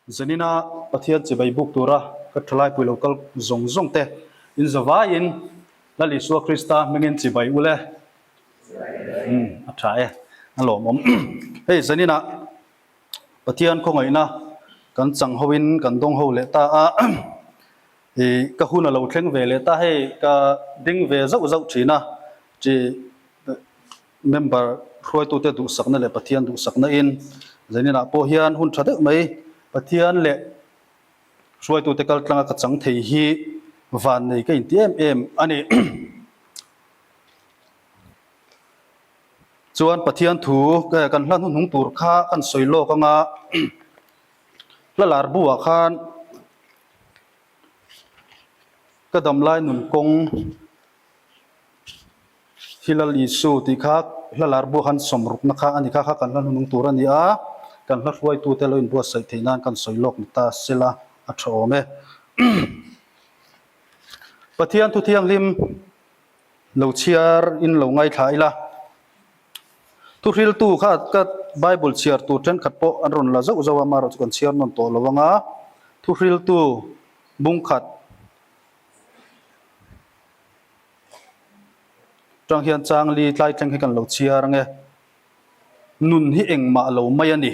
Zanina Pathian chibai buk tura ka thalaipui lo kal zawng zawng te in zavaiin Lal Isua Krista hmingin chibai u le. Umm a tha e, a lawmawm. Hei Zanina Pathian khawngaihna kan chang hoin kan dawng ho leh ta a, ih ka hun a lo thleng ve leh ta hei ka ding ve zauh zauh thin a, chi Member hruaitute duhsakna leh Pathian duhsakna in zaninah pawh hian hun tha deuh mai Pathian leh hruaitute kal tlanga ka chang thei hi van nei ka inti em em a ni. Chuan Pathian thu kan hla hnuhnung tur kha kan sawi lawk anga hla lar buah khan ka damlai nun kawng Hilal Isu tih kha hla lar buah khan sawmrukna kha a ni kha kha kan hla hnunung tur a ni a, kan hla hruaitute lo inbuatsaih theih nan kan sawi lawk ni ta sela a tha awm e. Pathian thu thianghlim lo chhiar in lo ngaithla ila, thuhriltu kha ka Bible chhiar tur thenkhat pawh an rawn la zauh zauh a, amaherawhchu kan chhiar nawn tawh lo ang a, thuhriltu bungkhat Tang hian changli tlai thleng hi kan lo chhiar ang e. Nun hi engmah lo mai a ni.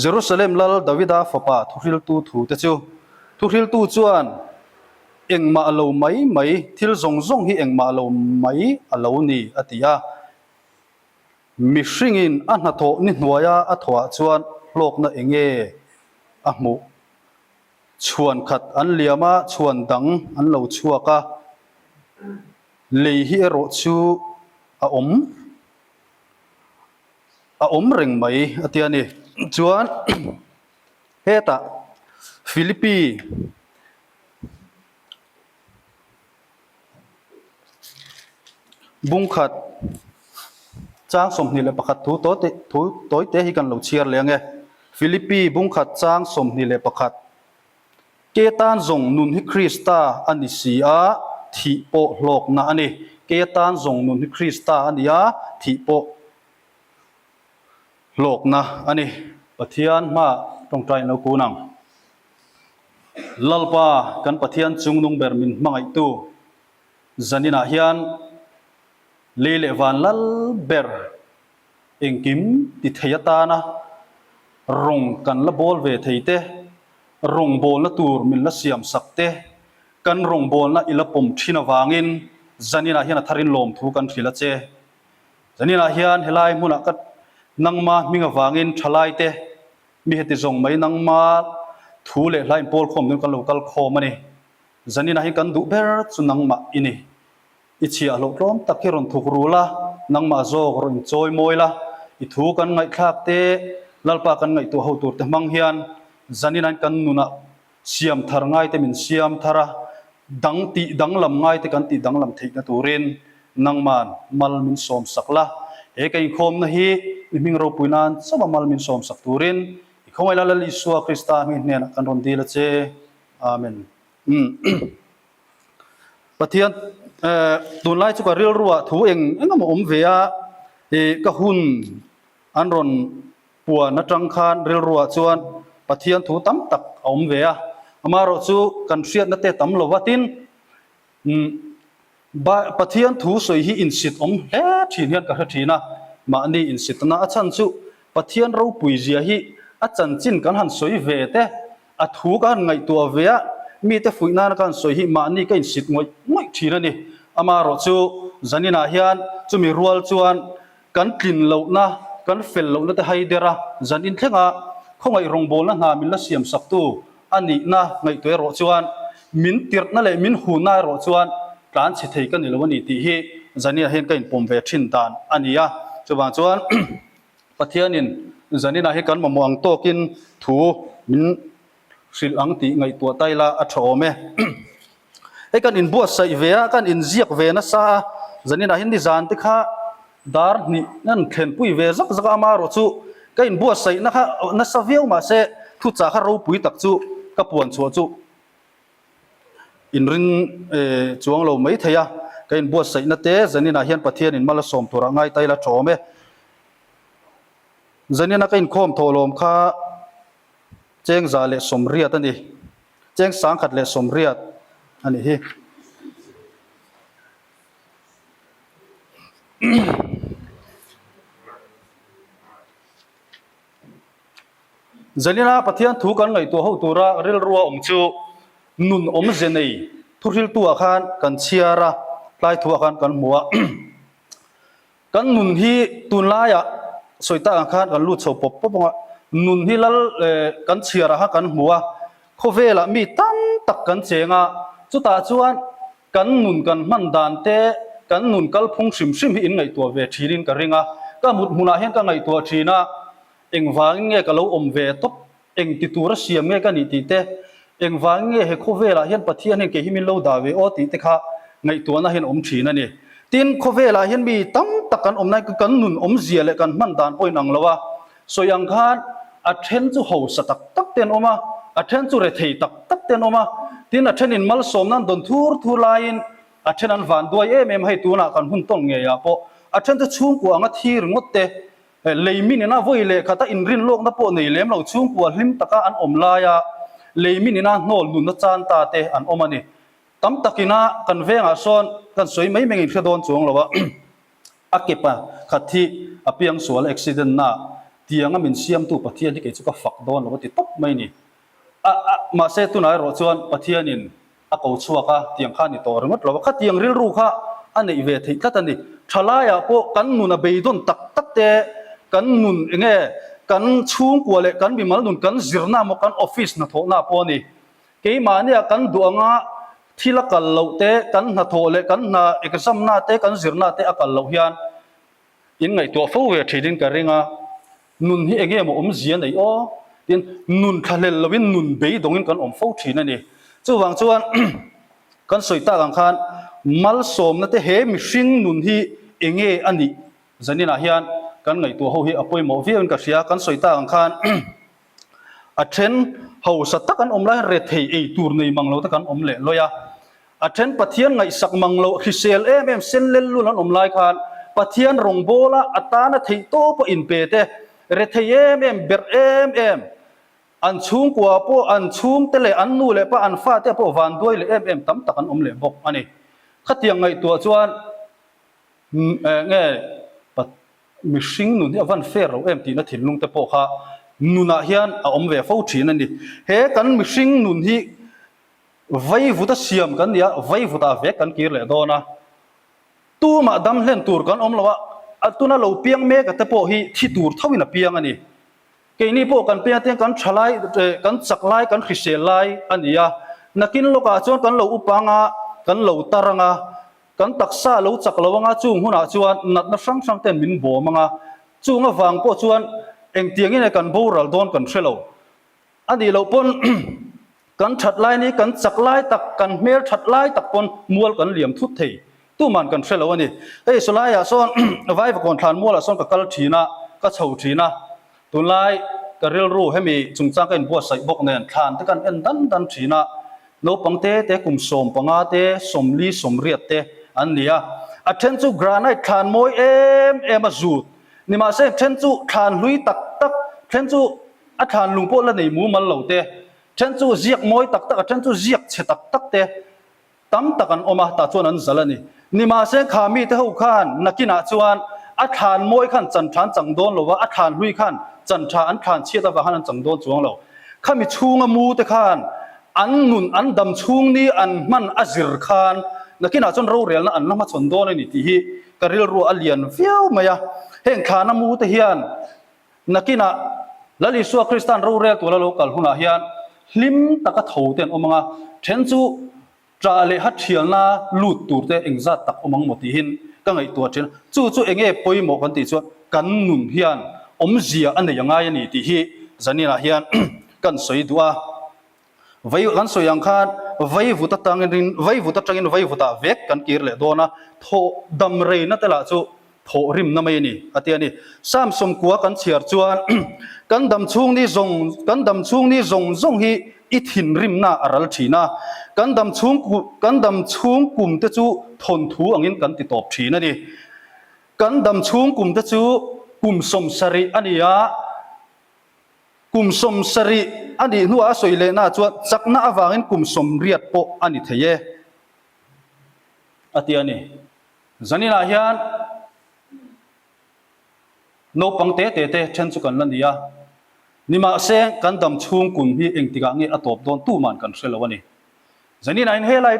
Jerusalem lal Davida fapa thuhriltu thu te chu thuhriltu chuan engmah lo mai mai, thil zawng zawng hi engmah lo mai a lo ni a ti a. Mihringin a hnathawh ni hnuaia a thawhah chuan hlawkna enge a hmuh? Chhuan khat an liam a, chhuan dang an lo chhuak a, lei hi erawh chu a awm a awm reng mai a ti a ni. Chuan hetah Philippi Bungkhat chang 21 thu tawi thu tawi te hi kan lo chhiar leh ang e. Philippi bungkhat chang 21 Ke tan zawng nun hi Krista a ni si a, thih pawh hlawkna a ni. Ke tan zawng nun hi Krista a ni a, thih pawh hlawkna a ni. Pathian hmaah tawngtai in lo kun ang. Lalpa kan Pathian chungnung ber min hmangaihtu zaninah hian lei leh van lal ber engkim ti thei atana rawng kan la bawl ve thei te, rawngbawlna tur min la siam sak te, kan rawngbawlna i la pawm thin avangin zaninah hian a tharin lawmthu kan hrilh a che. Zaninah hian helai hmunah ka nangma hming avangin thalai te Mi heti zawng mai nangma thu leh hla inpawl khawm dawn kan lo kal khawm a ni. Zaninah hi kan duh ber chu nangmah i ni. I chhiahhlawh tlawm tak hi rawn thuk rul a, nangmah zawk rawn inchawi mawi la, i thu kan ngaihthlak te, Lalpa kan ngaihtuah ho tur te hmang hian zaninah kan nunah siam thar ngai te min siam thar a, dang tih danglam ngai te kan tih danglam theihna turin nangman mal min sawm sak la. He ka inkhawmna hi i hming ropui nan chauh a mal min sawm sak turin i khawngaih la Lal Isua Krista hming hnenah kan rawn dil a che. Amen. Umm. Pathian eh tunlai chu ka rilruah thu eng eng emaw awm ve a, ih ka hun an rawn Puan atang khan rilruah chuan Pathian thu tam tak a awm ve a, amaherawh chu kan hriatna te tam lo va tin, Pathian thu sawi hi insit awm hle thin hian ka hre thin a, mahni insitna a chhan chu Pathian ropui zia hi a chanchin kan han sawi ve te, a thu ka han ngaihtuah ve a, mite fuih nana ka han sawi hi mahni ka insit ngawih ngawih thin a ni. Amaherawh chu zaninah hian chumi rual chuan Kan tlin lohna, kan fel lohna te hai der a, zan inthlenga khawngaih rawngbawlna hna min la siam saktu a nihna ngaihtuah erawh chuan min tirhna leh min hunna erawh chuan tlan chhe thei ka ni lo a ni tih hi zaninah hian ka inpawm ve thin dan a ni a. Chuvang chuan Pathianin zaninah hi kan mamawh ang tawkin thu min hrilh ang tih ngaihtuah ta ila a tha awm e. Hei kan inbuatsaih ve a, kan inziak ve nasa a, zaninah hian nizan te kha dar hnih an thlenpui ve zak zak a, amaherawh chu ka inbuatsaihna kha nasa viau mahse thuchah kha ropui tak chu ka puan chhuah chu inring chuang lo mai thei a, ka inbuatsaihna te zaninah hian Pathianin mal a sawm turah ngai ta ila tha awm e. Zanina ka inkhawm thawhlawm kha. Cheng 180 a ni. Cheng 1080 a nih hi. Zalina Pathian thu kan ngaihtuah ho tura rilrua awm chu nun awmze nei thuhriltu ah khan kan chhiar a, tlai thu ah khan kan hmu a. Kan nun hi tunlaiah sawi tak ang khan kan lut chho pawp pawp ang a, nun hi lal kan chhiar ah khan kan hmu a, khawvelah mi tam tak kan cheng a, chutah chuan kan nun kan hman dan te, kan nun kalphung hrim hrim hi in ngaihtuah ve thinin ka ring a, ka mut hmunah hian ka ngaihtuah thin a, engvangin nge ka lo awm ve tawp Eng ti tura siam nge ka nih tih te, engvangin nge he khawvelah hian Pathian hian kei hi min lo dah ve aw tih te kha ngaihtuahna hian awm thin a ni. Tin, khawvelah hian mi tam tak kan awm nain kan nun awmzia leh kan hman dan pawh inang lo a. Sawi ang khan a then chu hausa tak tak te an awm a, a then chu rethei tak tak te an awm a. Tin, a thenin malsawmna an dawn thur thur laiin a then an vanduai em em a, hei tunah kan hun tawn ngeiah pawh a then chu chhungkua anga thi ringawt te Lei min ina vawi leh khata inrin lawkna pawh nei lem lo chhungkua hlim taka an awm laia lei min ina hnawl nunna chan ta te an awm a ni. Tam takina kan vengah sawn kan sawi mai mai inhre dawn chuang lo a, a ke pa khat hi a piangsual accident na tianga min siamtu Pathian hi kei chu ka fak dawn lo a ti tawp mai ni. A, a, mahse tunah erawh chuan Pathianin a ko chhuak a, tiang kha a ni tawh ringawt lo a, khatiang rilru kha a neih ve theih tlat a ni. Thalaiah pawh kan nun a beidawn tak tak te, kan nun eng nge, kan chhungkua leh kan mimal nun kan zirna emaw kan office hnathawhna pawh a ni. Keimahnia kan duh anga thil a kal loh te, kan hnathawh leh kan hna exam na te, kan zirna te a kal loh hian In ngaihtuah fo ve thin in ka ring a, nun hi enge maw awmzia nei aw? Tin, nun thlahlel lovin nun beidawngin kan awm fo thin a ni. Chuvang chuan kan sawi tak ang khan malsawmna te he mihring nun hi enge a nih zaninah hian kan ngaihtuah ho hi a pawimawh viau in ka hria. Kan sawi tak ang khan a then hausa tak an awm lai hian rethei ei tur nei mang lo te kan awm leh lawi a. A then Pathian ngaihsak mang lo hrisel em em sen lel lul an awm lai khan Pathian rawngbawla a tana theih tawpa inpe te, rethei em em, berh em em, an chhungkua pawh an chhungte leh an nu leh pa an fate pawh vanduai leh em em tam tak an awm leh bawk a ni. Khatiang ngaihtuah chuan nge mihring nun hi a van fair lo em tihna thinlung te pawh kha nunah hian a awm ve fo thin a ni. He kan mihring nun hi Vaivuta siam kan ni a, vaivutah vek kan kir leh dawn a. Tumah dam hlen tur kan awm lo a, a tuna lo piang mek a te pawh hi thi tur thoin a piang a ni. Keini pawh kan piang atiang kan tha lai, kan chak lai, kan hrisel lai a ni a. Nakin lawkah chuan kan lo upa anga, kan lo tar anga, kan taksa lo chak lo anga chung hunah chuan natna hrang hrang ten min bawm anga, chung avang pawh chuan engtiangin nge kan boral dawn kan hre lo. A nih loh pawn kan that lai ni, kan chak lai tak, kan hmel that lai tak pawn mual kan liam thut thei. Tuman kan hre lo a ni. Hei sawlaiah sawn Vaivakawn thlan mualah sawn ka kal thin a, ka chho thin a. Tunlai ka rilru hemi chungchang ka inbuatsaih bawk nen thlan te kan en dan dan thin a. Naupang te te kum 15 te, 40, 80 te an ni a. A then chu granite thlan mawi em em a zut. Nimahse then chu thlan hlui tak tak, then chu A thlan lung pawh la nei mumal lo te, then chu ziak mawi tak tak a, then chu ziak chhe tak tak te tam tak an awm a, tah chuan an zal a ni. Nimahse kha mite ho khan nakinah chuan a thlan mawi khan chan tha an chang dawn lo va, a thlan hlui khan chan tha an thlan chhiat avang khan an chang dawn chuang lo. Khami chhunga mu te khan an nun an dam chhung ni an hman a zir khan nakinah chuan rorelna an la hmachhawn dawn a ni tih hi ka rilruah a lian viau mai a. Heng thlana mu te hian Nakinah Lal Isua Krista'n rorel tuala lo kal hunah hian hlim taka tho te an awm ang a, then chu ṭah leh ha ṭhialna lut tur te engzat tak awm ang maw tihin ka ngaihtuah ṭhin a. Chu chu enge pawimawh kan tih chuan kan nun hian awmzia a nei a ngai a ni tih hi zaninah hian kan sawi duh a. Vai kan sawi ang khan vaivut atangin vaivut atangin vaivutah vek kan kir leh dawn a, thawh dam reina te lah chu thawh rimna mai a ni a ti a ni. Psalm 90 kan chhiar chuan kan dam chhung ni zawng kan dam chhung ni zawng zawng hi i thinrimna a ral thin a, kan dam chhung kan dam chhung kum te chu thawnthu angin kan ti tawp thin a ni. Kan dam chhung kum te chu kum 70 a ni a. Kum 70. a nih hnuah a sawi lehna chuan chakna avangin kum 80 pawh a ni thei e, a ti a ni. Zaninah hian naupang te te te then chu kan la ni a, nimahse kan dam chhung kum hi engtikah nge a tawp dawn tuman kan hre lo a ni. Zanin ah in helai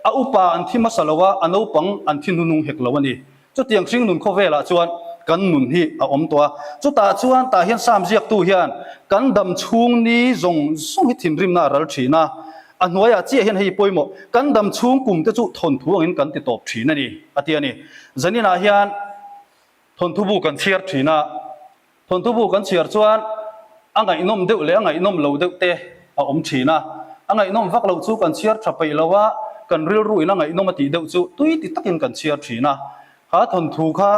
a upa an thi hmasa lo a, a naupang an thi hnunung hek lo a ni. Chutiang hringnun khawvelah chuan kan nun hi a awm tawh a. Chutah chuan tah hian Sam ziaktu hian kan dam chhung ni zawng zawng hi thinrimna a ral thin a, a hnuaiah chiah hian hei pawimawh, kan dam chhung kum te chu thawnthu angin kan ti tawp thin a ni, a ti a ni. Zanin ah hian thawnthu bu kan chhiar thin a. Thawnthu bu kan chhiar chuan a ngaihnawm deuh leh a ngaihnawm lo deuh te a awm thin a. A ngaihnawm vak loh chu kan chhiar tha peih lo a, kan rilru in a ngaihnawm a tih deuh chu tui ti takin kan chhiar thin a. Kha thawnthu kha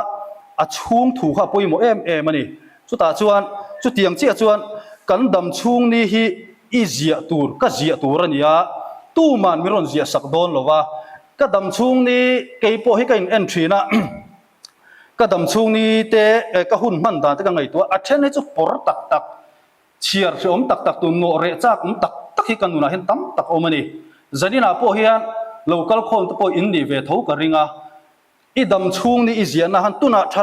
a chhung thu kha a pawimawh em em a ni. Chutah chuan chutiang chiah chuan kan dam chhung ni hi i ziah tur, ka ziah tur a ni a, tuman min rawn ziah sak dawn lo va. Ka dam chhung ni kei pawh hi ka in en thin a. Ka dam chhung ni te ka hun hman dan te ka ngaihtuah a then hi chu pawr tak tak, chhiar hreawm tak tak tur nawh reh chak awm tak tak hi ka nunah hian tam tak a awm a ni. Zaninah pawh hian lo kal khawm te pawh in nih ve tho ka ring a, i dam chhung ni i ziahna han tunah tha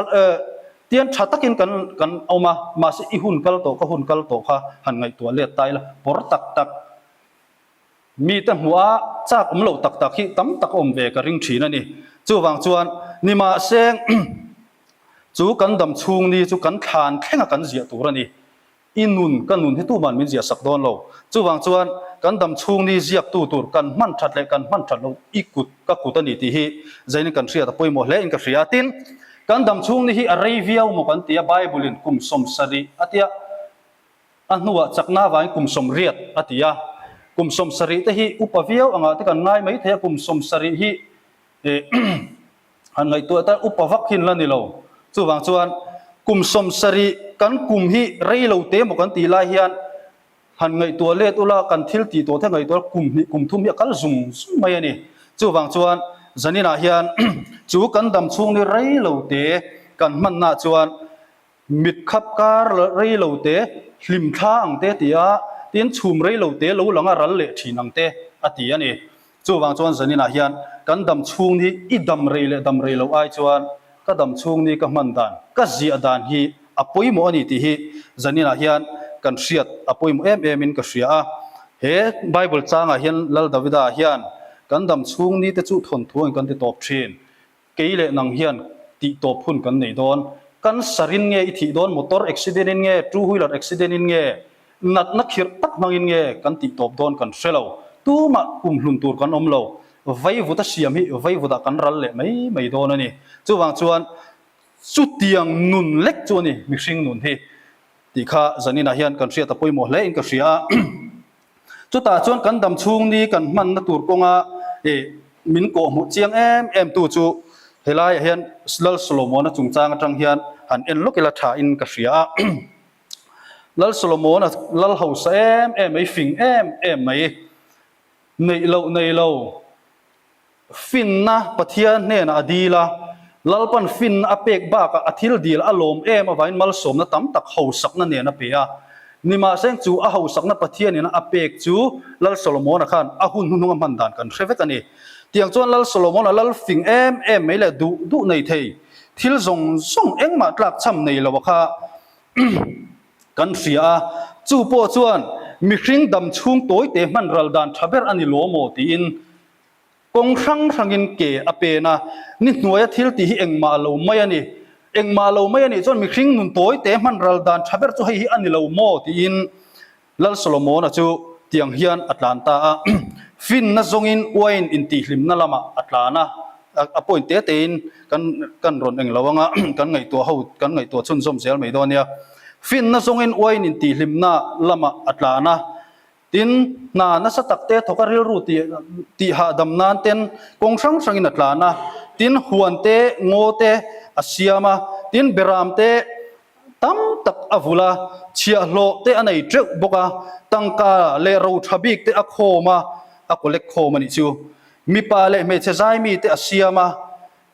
tian tha takin kan kan awm a, mahse i hun kal tawh ka hun kal tawh kha han ngaihtuah let ta ila pawr tak tak. Mite hmuh a chak awm loh tak tak hi tam tak a awm ve ka ring thin a ni. Chuvang chuan nimahse chu kan dam chhung ni chu kan thlan thleng a kan ziah tur a ni. I nun, ka nun hi tuman min ziah sak dawn lo. Chuvang chuan kan dam chhung ni ziaktu tur kan hman that leh kan hman that loh i kut, ka kut a ni tih hi zainin kan hriat a pawimawh hle in ka hria. Tin, kan dam chhung ni hi a rei viau maw kan ti a, Bible in kum 70 a tia. A hnuah chakna avangin kum 80 a ti a, kum 70 te hi upa viau angah te kan ngai mai thei a, kum 70 hi han ngaihtuah tan upa vak hin la ni lo. Chuvang chuan kum 70 kan kum hi rei lo te maw kan tih lai hian han ngaihtuah let ula kan thil tih tawh te ngaihtuah kum hnih kum thum hi a kal zung zung mai a ni. Chuvang chuan zaninah hian chu kan dam chhung ni rei lo te kan hmanna chuan Mit khap kar rei lo te, hlim thla ang te ti a, tin chhum rei lo te lo lang a ral leh thin ang te a ti a ni. Chuvang chuan zaninah hian kan dam chhung ni i dam rei leh dam rei lo ai chuan ka dam chhung ni ka hman dan, ka ziah dan hi a pawimawh a ni tih hi zaninah hian kan hriat a pawimawh em em in ka hria a. He Bible changah hian Lal Davida hian kan dam chhung ni te chu thawnthu ang kan ti tawp thin. Kei leh nang hian tih tawp hun kan nei dawn. Cancer in nge i thih dawn, motor accident in nge, two wheeler accident in nge, natna khirh tak hmangin nge kan tih tawp dawn kan hre lo. Tumah kum hlun tur kan awm lo. Vaivut a siam hi vaivut ah kan ral leh mai mai dawn a ni. Chuvang chuan chutiang nun lek chu a ni mihring nun hi tih kha zaninah hian kan hriat a pawimawh hle in ka hria a. Chutah chuan kan dam chhung ni kan hmanna tur kawnga min kawhhmuh chiang em em tu chu helaiah hian Lal Solomona chungchang atang hian han en lawk ila tha in ka hria a. Lal Solomona lal hausa em em mai, fing em em mai, neih loh nei lo, Finna Pathian hnenah a dil a, Lalpan finna a pek bakah a thil dil a lawm em avangin malsawmna tam tak hausakna nen a pe a. Nimahseng chu a hausakna Pathianin a pek chu Lal Solomona khan a hun hnuhnung a hman dan kan hre vek a ni. Tiang chuan Lal Solomona lal fing em em mai leh duh duh nei thei thil zawng zawng engmah tlakchham nei lo a kha kan hria a, chu pawh chuan mihring dam chhung tawite hman ral dan tha ber a ni lo maw tiin Kawng hrang hrangin ke a pen a, ni hnuaia thil tih hi engmah lo mai a ni. Engmah lo mai a nih chuan mihring nun tawi te hman ral dan tha ber chu hei hi a ni lo maw tiin Lal Solomona chu tiang hian a tlan ta a. Finna zawngin uain intihhlimna lamah a tlan a, a point te tein kan kan rawn eng lo anga kan ngaihtuah ho kan ngaihtuah chhunzawm zel mai dawn nia. Finna zawngin uain intihhlimna lamah a tlan a, Tin, hna nasa tak te thawk a rilru tih tih hahdam nan ten kawng hrang hrangin a tlan a. Tin, huan te, ngaw te a siam a. Tin, beram te tam tak a vul a, chhiahhlawh te a nei teuh bawk a. Tangka leh ro tha bik te a khawm a, a collect khawm a nih chu. Mipa leh hmeichhe zaimi te a siam a.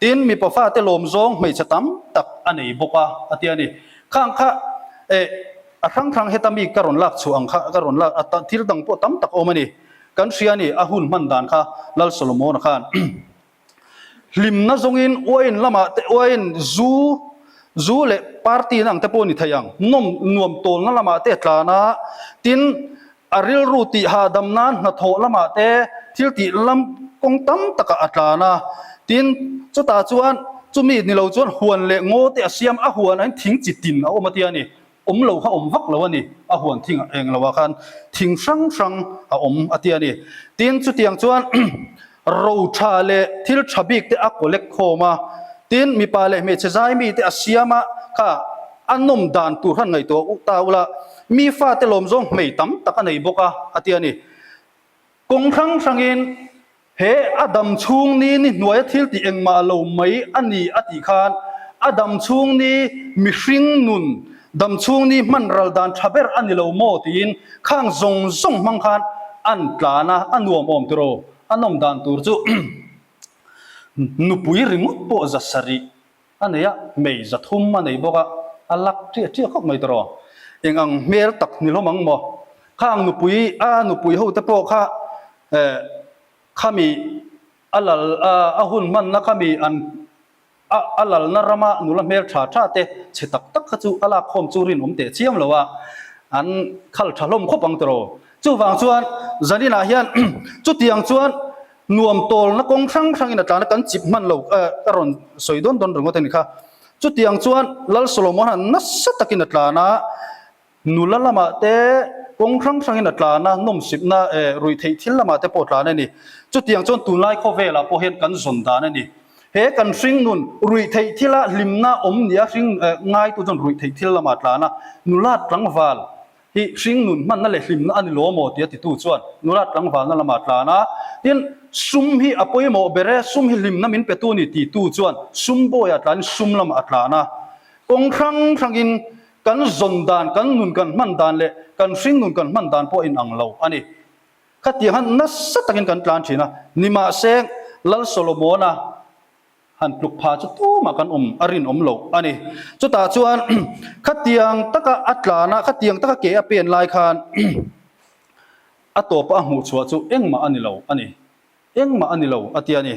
Tin, mipa fate lawm zawng hmeichhe tam tak a nei bawk a, a ti a ni. Khang kha eh. A hrang hrang heta mi ka rawn lak chhuah ang kha ka rawn lak a thil dang pawh tam tak awm a ni. Kan hria a ni a hun hman dan kha Lal Solomon-a khan hlimna zawngin uain lamah te uain zu zu leh party na ang te pawh a ni thei ang nawm nuam tawlna lamah te a tlan a tin A rilru tih hahdam nan hnathawh lamah te thil tih lam kawng tam takah a tlan a, tin, chutah chuan chumi ni lo chuan huan leh ngaw te a siam, a huan ah hian thing chi tin a awm a tia ni, awm lo kha awm vak lo a ni, a huan thing ah eng lo ah khan thing hrang hrang a awm a tia ni. Tin, chutiang chuan ro tha leh thil tha bik te a collect khawm a, tin, mipa leh hmeichhe zai mi te a siam a, kha a nawm dan tur khan ngaihtuah u ta ula, mi fate lawm zawng hmei tam tak a nei bawk a, a ti a ni. Kawng hrang hrangin he a dam chhung ni ni hnuaia thil tih engmah lo mai a ni a tih khan a dam chhung ni mihring nun dam chhung ni hman ral dan tha ber a ni lo maw tiin khang zawng zawng hmang khan an tlan a, a nuam awm tiraw? A nawm dan tur chu nupui ringawt pawh za sarih a nei a, mei 300 a nei bawk a, a lak ṭiah ṭiah khawp mai tiraw? Eng ang hmel tak ni hlawm ang maw? Khang nupui a nupui ho te pawh kha eh khami a lal a hun hmanna khami an A a lalna rama nula hmel tha tha te chhe tak tak kha chu a lak khawm chu rinawm teh chiam lo a, an khal tha hlawm khawp ang tiraw. Chuvang chuan zaninah hian chutiang chuan nuam tawlna kawng hrang hrangin a tlan a, kan chip hman lo ka rawn sawi dawn dawn ringawt a ni kha. Chutiang chuan Lal Solomon-a nasa takin a tlan a, Nula lamah te kawng hrang hrangin a tlan a, nawmsipna eh ruihtheih thil lamah te pawh a tlan a ni. Chutiang chuan tunlai khawvelah pawh hian kan zawn dan a ni. He kan hringnun ruihtheih thila hlimna awm nia hring eh ngaitu chuan ruihtheih thil lamah a tlan a, nula tlangval hi hringnun hmanna leh hlimna a ni lo maw tia titu chuan nula tlangvalna lamah a tlan a. Tin, sum hi a pawimawh ber e, sum hi hlimna min petu a ni titu chuan sum bawiah tlanin sum lamah a tlan a. Kawng hrang hrangin Kan zawn dan, kan nun kan hman dan leh kan hringnun kan hman dan pawh a inang lo a ni. Khatiang han nasa takin kan tlan thin a, nimahse Lal Solomona han tluk pha chu tumah kan awm a rinawm lo a ni. Chutah chuan khatiang taka a tlan a, khatiang taka ke a pen lai khan a tawpa a hmuh chhuah chu engmah a ni lo a ni. Engmah a ni lo a ti a ni.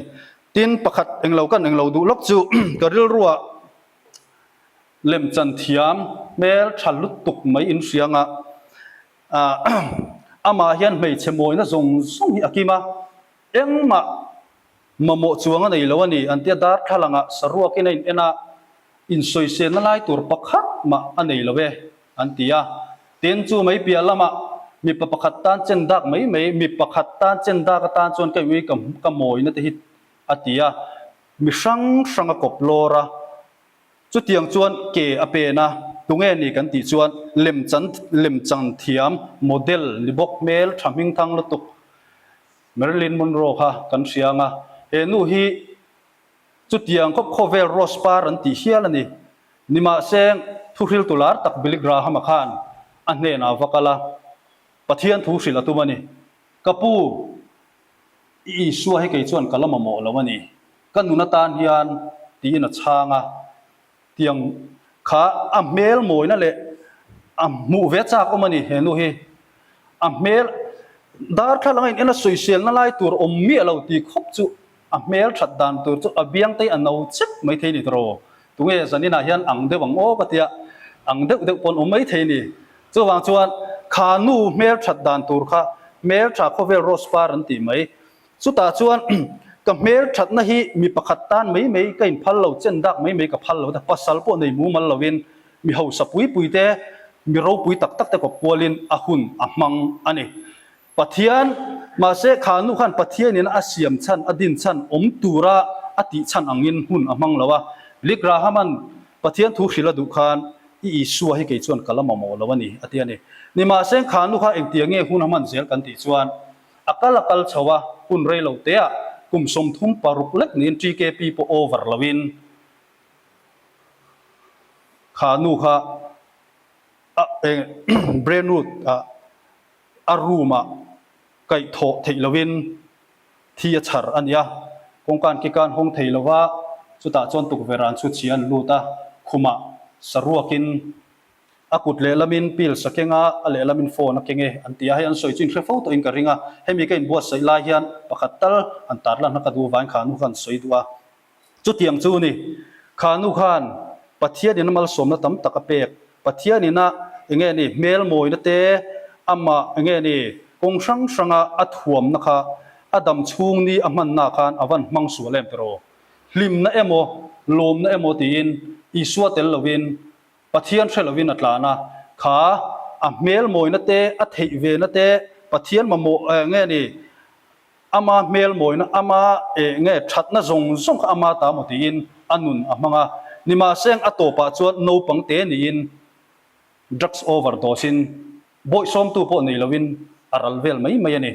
Tin, pakhat englo kan englo duh lawk chu ka rilruah Lemchan thiam hmel tha lutuk mai in hriang a, amah hian hmeichhe mawina zawng zawng hi a kim a, engmah mamawh chuang a nei lo a ni an tia darthlalangah saruakin a in en a, insawiselna lai tur pakhat mah a nei lo e an ti a. Tin, chu mai piah lamah mipa pakhat tan chen dak mai mai, mi pakhat tan chen dak atan chuan ka ui ka mawina te hi a ti a, mi hrang hrang a kawp lawr a. Chutiang chuan ke a pen a, tunge ni kan tih chuan lemchan lemchan thiam model ni bawk hmel tha hmingthang lutuk Marilyn Monroe kha kan hria ang a, he nu hi chutiang khawp khawvel rose par an tih hial a ni. Nimahse thuhriltu lar tak Billy Graham-a khan a hnenah va kal a, Pathian thu hrilh a tum a ni. Ka pu, I Isua hi kei chuan ka la mamawh lo a ni, ka nun atan hian tiin a chhang a, tiang kha a hmel mawina leh a hmuh ve chak awm a ni he nu hi. A hmel darthlalang a in en a sawiselna lai tur awm miah lo ti khawp chu a hmel that dan tur chu a biang te hi a no chek mai thei ni tawh. Tunge zaninah hian ang deuh ang aw ka tia, ang deuh deuh pawn awm mai thei ni. Chuvang chuan kha nu hmel that dan tur kha hmel tha khawvel rose par an tih mai. Chutah chuan ka hmel thatna hi mi pakhat tan mai mai ka inphal lo, chen dak mai mai ka phal lo ta, pasal pawh nei mumal lovin mi hausa pui pui te, mi ropui tak tak te kawp kualin a hun a hmang a ni. Pathian, mahse kha nu khan Pathianin a siam chhan, a din chhan, awm tura a tih chhan angin hun a hmang lo a. Billy Graham-a'n Pathian thu hrilh a duh khan, I Isua hi kei chuan ka la mamawh lo a ni, a ti a ni. Nimahse kha nu kha engtiang nge hun a hman zel kan tih chuan, a kal a kal chho a, hun rei lo teah kum 36 lek niin TKP pawh over loin kha nu kha a eng Brentwood-ah A room ah kaih thawh theih lovin thi a chhar a nia, kawngka an kik a an hawng thei lova, chutah chuan tukverh ah an chhut chhi a an lut a, khumah saruakin A kut lehlamin pills a keng a, a lehlamin phone a keng e an ti a, hei an sawi chu inhre fo tawhin ka ring a, hemi ka inbuatsaih lai hian pakhat tal an tarlan kha ka duh avangin kha nu kha an sawi duh a. Chutiang chu ni, kha nu khan Pathianin a malsawmna tam tak a pek, Pathianin a enge ni hmel mawina te, amah enge ni kawng hrang hranga a thuamna kha a dam chhung ni a hmanna khan a van hmang sual em tiraw? Hlimna emaw, lawmna emaw tiin Isua tel lovin Pathian hre lovin a tlan a, kha a hmel mawina te, a theih vena te, Pathian mamawh nge ni, ama hmel mawina, ama eh nge thatna zawng zawng kha ama ta maw tiin a nun a hmang a. Nimahseng a tawpah chuan naupang te niin drugs overdose in bawihsawmtu pawh nei lovin a ral vel mai mai a ni.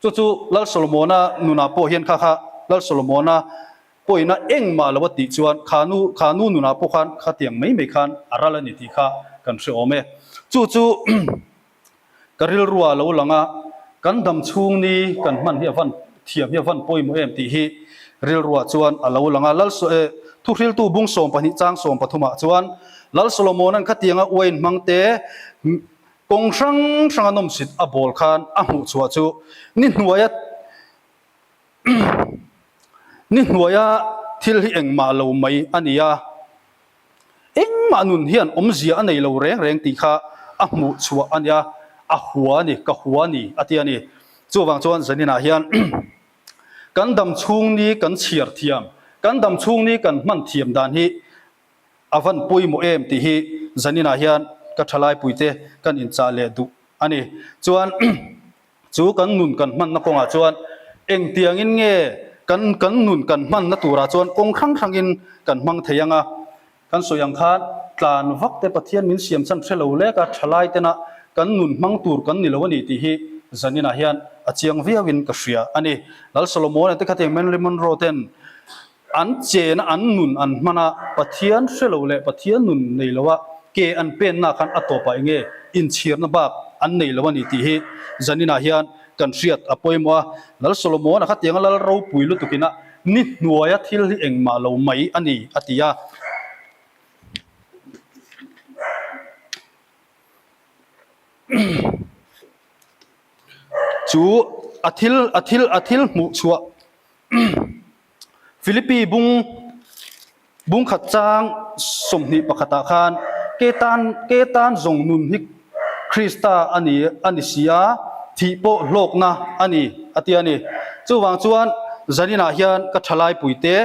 Chu chu Lal Solomona nunah pawh hian kha kha Lal Solomona pawhina engmah lo a tih chuan kha nu kha nu nunah pawh khan khatiang mai mai khan a ral a ni tih kha kan hre awm e. Chu chu ka rilrua lo lang a, kan dam chhung ni kan hman hi a van thiam hi a van pawimawh em tih hi rilrua chuan a lo lang a. Lal Thuhriltu bung 12 chang 13 ah chuan Lal Solomona'n khatianga uain hmang te Kawng hrang hranga nawmsit a bawl khan a hmuh chhuah chu ni hnuaia ni hnuaia thil hi engmah lo mai a ni a, engmah nun hian awmzia a nei lo reng reng tih kha a hmuh chhuah a nia, a hua a ni, ka hua a ni a ti a ni. Chuvang chuan zaninah hian kan dam chhung ni kan chhiar thiam, kan dam chhung ni kan hman thiam dan hi A van pawimawh em tih hi zaninah hian ka thalaipuite kan inchah leh duh a ni. Chuan chu kan nun kan hmanna kawngah chuan engtiangin nge kan kan nun kan hmanna turah chuan kawng hrang hrangin kan hmang thei ang a. Kan sawi ang khan tlan vak te Pathian min siam chhan hre lo lek a thalai tena kan nun hmang tur kan ni lo a ni tih hi zaninah hian a chiang viauin ka hria a ni. Lal Solomon-a te khatiang Marilyn Monroe ten An chena an nun an hman a, Pathian hre lo leh Pathian nun nei lo a ke an penna khan a tawpah enge inchhirna bak an nei lo a ni tih hi zaninah hian kan hriat a pawimawh a. Lal Solomon-a khatianga lal ropui lutukin a ni hnuaia thil hi engmah lo mai a ni a ti a. Chu a thil a thil a thil hmuh chhuah Philippi bung bung khat chang 21 ah khan ke tan ke tan zawng nun hi Krista a ni a ni si a, thih pawh hlawkna a ni a ti a ni. Chuvang chuan zaninah hian ka thalai puite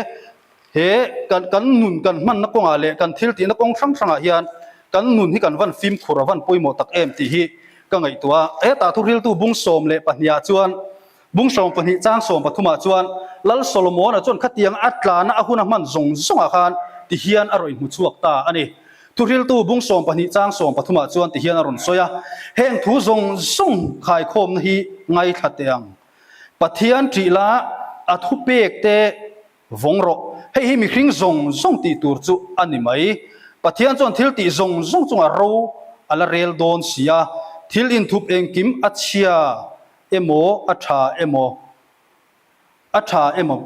he kan kan nun kan hmanna kawngah leh kan thil tihna kawng hrang hrangah hian kan nun hi kan van fimkhur a van pawimawh tak em tih hi ka ngaihtuah a. Hetah thuhriltu bung 12 ah chuan Bung 12 chang 13 ah chuan Lal Solomon-a chuan khatiang a tlana a hun a hman zawng zawngah khan ti hian a rawn hmu chhuak ta a ni. Thuhriltu bung 12 chang 13 ah chuan ti hian a rawn sawi a, Heng thu zawng zawng khaikhawmna hi ngaithla teh ang. Pathian ṭih la a thupek te vawng rawh. Hei hi mihring zawng zawng tih tur chu a ni mai. Pathian chuan thil tih zawng zawng chungah ro a la rel dawn si a, thil inthup engkim a chhia emaw a tha emaw a tha emaw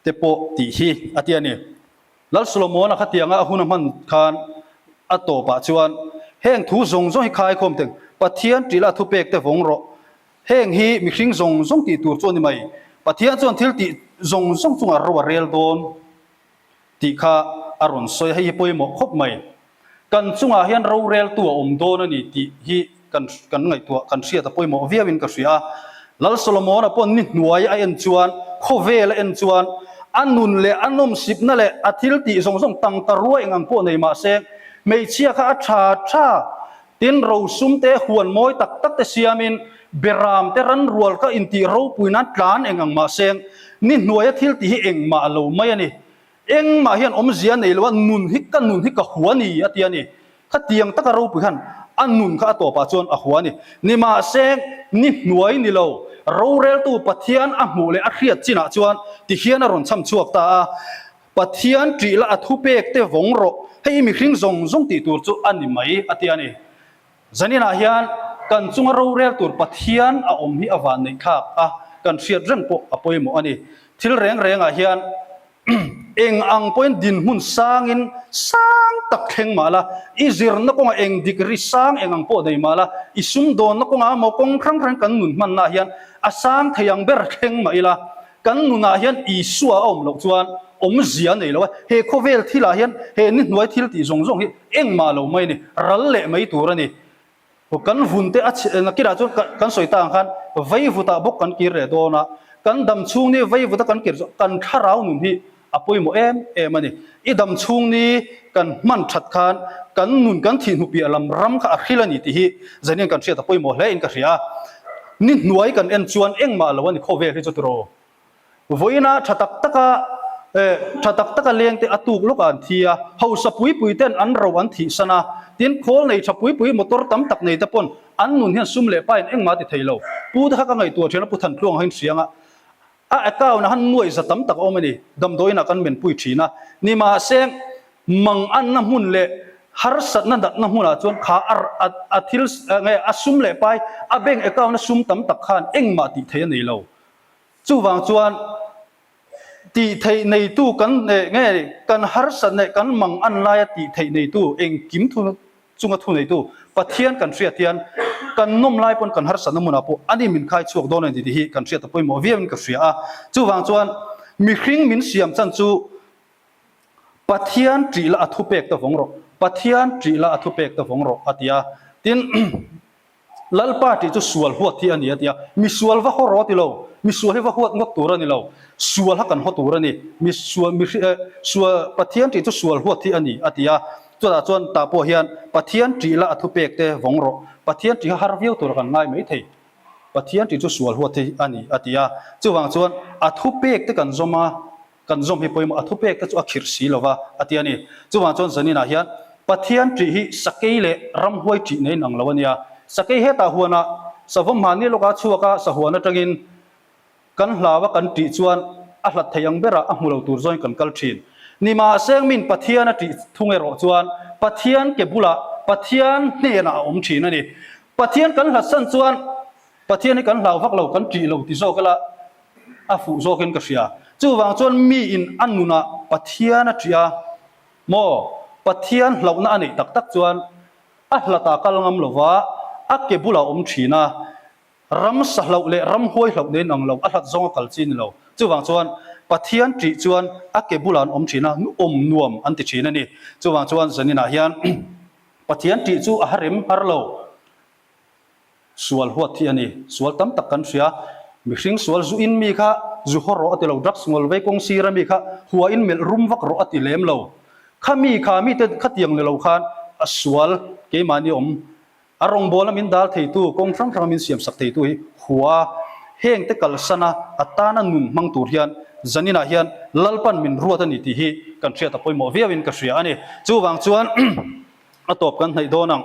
te pawh tih hi a ti a ni. Lal Solomon-a khatianga a hun a hman khan a tawpah chuan heng thu zawng zawng hi khaikhawm teng Pathian ṭila thupek te vawng rawh. Heng hi mihring zawng zawng tih tur chu a ni mai. Pathian chuan thil tih zawng zawng chungah ro a rel dawn. Tih kha a rawn sawi a, hei hi pawimawh khawp mai. Kan chungah hian roreltu a awm dawn a ni tih hi kan kan ngaihtuah, kan hriat a pawimawh viauin ka hria a. Lal Solomon-a pawh ni hnuai a en chuan, khawvel a en chuan, a nun leh a nawmsipna leh a thil tih zawng zawng tangka ruai eng ang pawh nei mah se, hmeichhia kha a tha tha, tin rosum te huan mawi tak tak te siamin beram te ranrual kha intih ropui nan tlan eng ang mah se, ni hnuaia thil tih hi engmah lo mai a ni. Engmah hian awmzia nei lo a, nun hi ka nun hi ka hua ni a ti a ni. Khatiang taka ropui khan a nun kha a tawpah chuan a hua a ni. Nimahse, ni hnuai ni lo, roreltu Pathian a hmuh leh a hriat chinah chuan tihian a rawn cham chhuak ta a, Pathian ṭih la a thupek te vawng rawh, hei mihring zawng zawng tih tur chu a ni mai a ti a ni. Zaninah hian kan chunga rorel tur Pathian a awm hi a van neih thlak a, kan hriat reng pawh a pawimawh a ni. Thil reng rengah hian. Eng ang pawhin dinhmun sangin sang tak thleng mah la, i zirna kawngah eng degree sang eng ang pawh nei mah la, i sumdawnna kawngah emaw kawng hrang hrang kan nun hmannaah hian a sang thei ang ber thleng mah ila, kan nunah hian Isua a awm loh chuan awmzia a nei lo a, he khawvel thilah hian he ni hnuai thil tih zawng zawng hi engmah lo mai a ni, ral leh mai tur a ni. Kan vun te a chhe nakinah chuan kan sawi ta ang khan vaivutah bawk kan kir leh dawn a, kan dam chhung ni vaivuta kan kir chu kan thlarau nun hi a pawimawh em em a ni. I dam chhung ni kan hman that khan kan nun kan thih hnu piah lam ram kha a hril a ni tih hi zanin kan hriat a pawimawh hle in ka hria a. Ni hnuai kan en chuan engmah lo a ni khawvel hi chu tiraw. Vawiina tha tak taka eh tha tak taka leng te a tuk lawkah an thi a, hausa pui pui ten an ro an thih san a, tin khawl nei tha pui pui motor tam tak nei te pawn an nun hian sum leh pain engmah a ti thei lo. Pu te kha ka ngaihtuah thin a, Pu Thantluang hain hriang a, a account ah han nuai za tam tak a awm a ni, damdawiin ah kan men pui thin a, nimahse mang anna hmun leh harsatna natna hmunah chuan kha a a thil nge a sum leh pai a bank account a sum tam tak khan engmah tih theih a nei lo. Chuvang chuan tih theih neitu kan nge kan harsat leh kan mang an laia tih theih neitu engkim thu chunga thu neitu Pathian kan hriat hian kan nawm lai pawn kan harsatna hmunah pawh ani min khai chhuak dawn a ni tih hi kan hriat a pawimawh viauin ka hria a. Chuvang chuan mihring min siam chan chu Pathian ṭih la a thupek ta vawng rawh, Pathian ṭih la a thupek ta vawng rawh a ti a. Tin. Lalpa tih chu sual huat hi a ni a ti a, mi sual va haw rawh a ti lo, mi sual hi va huat ngawt tur a ni lo, sual ha kan haw tur a ni, mi sual mi eh sual Pathian tih chu sual huat hi a ni a ti a, chutah chuan tah pawh hian Pathian tih la a thupek te vawng rawh, Pathian tih kha har viau tur kan ngai mai thei, Pathian tih chu sual huat hi a ni a ti a, chuvang chuan a thupek te kan zawm a, Kan zawm hi pawimawh a thupek te chu a khirh si lo va, a ti a ni. Chuvang chuan zaninah hian Pathian ṭih hi sakei leh ramhuai ṭih nei nang lo a nia. Sakei hetah huanah savawm mahni lawka chhuak a, sahuan atangin kan hlau a kan ṭih chuan a hlat thei ang berah a hmu lo tur zawngin kan kal ṭhin. Nimahseng min Pathian a ṭih thung erawh chuan Pathian ke bulah Pathian hnenah a awm ṭhin a ni. Pathian kan hlatsan chuan Pathian hi kan hlau vak lo, kan ṭih lo ti zawk ila a fuh zawkin ka hria. Chuvang chuan miin a nunah Pathian a ṭih a, maw? Pathian hlauhna a neih tak tak chuan a hlatah kal ngam lova a ke bulah awm ṭhin a, ramsa hlauh leh ramhuai hlauh nen ang lo, a hlat zawnga kal chi ni lo. Chuvang chuan Pathian ṭih chuan a ke bulah an awm ṭhin a, awm nuam an ti ṭhin a ni. Chuvang chuan zaninah hian Pathian ṭih chu a harem har lo. Sual huat hi a ni. Sual tam tak kan hria. Mihring sual zu in mi kha zu haw rawh a ti lo, drugs ngawl vei kawng sir a mi kha hua in melh rum vak rawh a ti lem lo. Kha mi kha mite khatiang ni lo khan a sual keimahni awm. A rawngbawlna min dal theitu, kawng hrang hranga min siamsak theitu hi hua hengte kalsana a tana nun hmang tur hian zaninah hian Lalpan min ruat a ni tih hi kan hriat a pawimawh viauin ka hria a ni. Chuvang chuan a tawp kan hnaih dawn ang.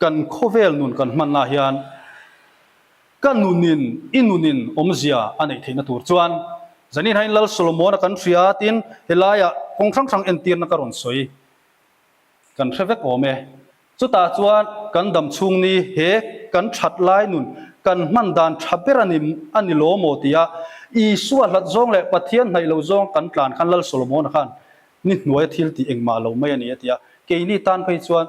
Kan khawvel nun kan hmanna hian ka nunin i nunin awmzia a neih theihna tur chuan zanin hain Lal Solomon-a kan hria tin helaiah kawng hrang hrang entirna ka rawn sawi kan hre vek awm e. Chutah chuan kan dam chhung ni he kan that lai nun kan hman dan tha ber a ni a ni lo maw tia Isua hlat zawng leh Pathian hnaih lo zawng kan tlan khan Lal Solomon-a khan Ni hnuaia thil tih engmah lo mai a ni a ti a, keini tan phei chuan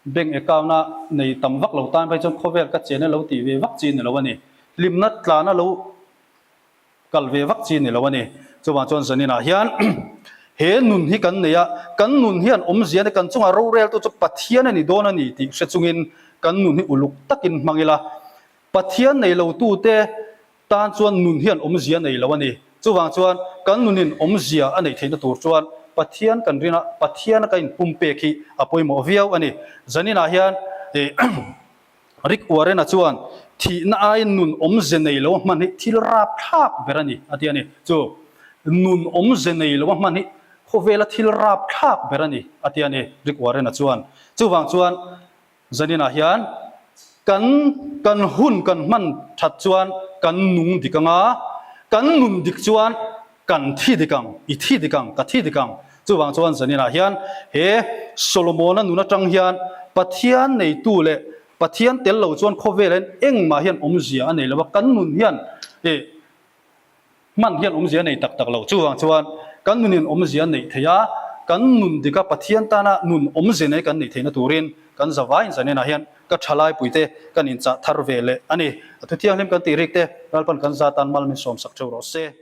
bank account a nei tam vak lo tan phei chuan khawvel ka chena lo tih ve vak chi ni lo a ni. Hlimna tlana lo kal ve vak chi ni lo a ni. Chuvang chuan zaninah hian he nun hi kan nei a, kan nun hian awmzia ni kan chungah roreltu chu Pathian a ni dawn a ni tih hre chungin kan nun hi uluk takin hmang ila, Pathian nei lotute Tan chuan nun hian awmzia nei lo a ni. Chuvang chuan kan nunin awmzia a neih theihna tur chuan Pathian kan rin a, Pathiana ka inpumpek hi a pawimawh viau a ni. Zaninah hian Rick Warren-a chuan thihna aiin nun awmze nei lo a hman hi thil rapthlak ber a ni a ti a ni. Chu nun awmze nei lo a hman hi khawvela thil rapthlak ber a ni a ti a ni Rick Warren-a chuan. Chuvang chuan Zaninah hian kan kan hun kan hman that chuan kan nung dik ang a, kan nun dik chuan kan thi dik ang, i thi dik ang, ka thi dik ang. Chuvang chuan zaninah hian he Solomona nun atang hian Pathian neitu leh Pathian tel lo chuan khawvel hian engmah hian awmzia a nei lo a, kan nun hian eh. Hman hian awmzia a nei tak tak lo. Chuvang chuan kan nunin awmzia a neih theih a, kan nun dika Pathian tana nun awmzia nei kan neih theihna turin kan zavaiin zaninah hian ka thalai puite kan inchah thar ve leh a ni. A thu thianghlim kan tih rik te Lalpan kan za tan mal min sawmsak theuh rawh se.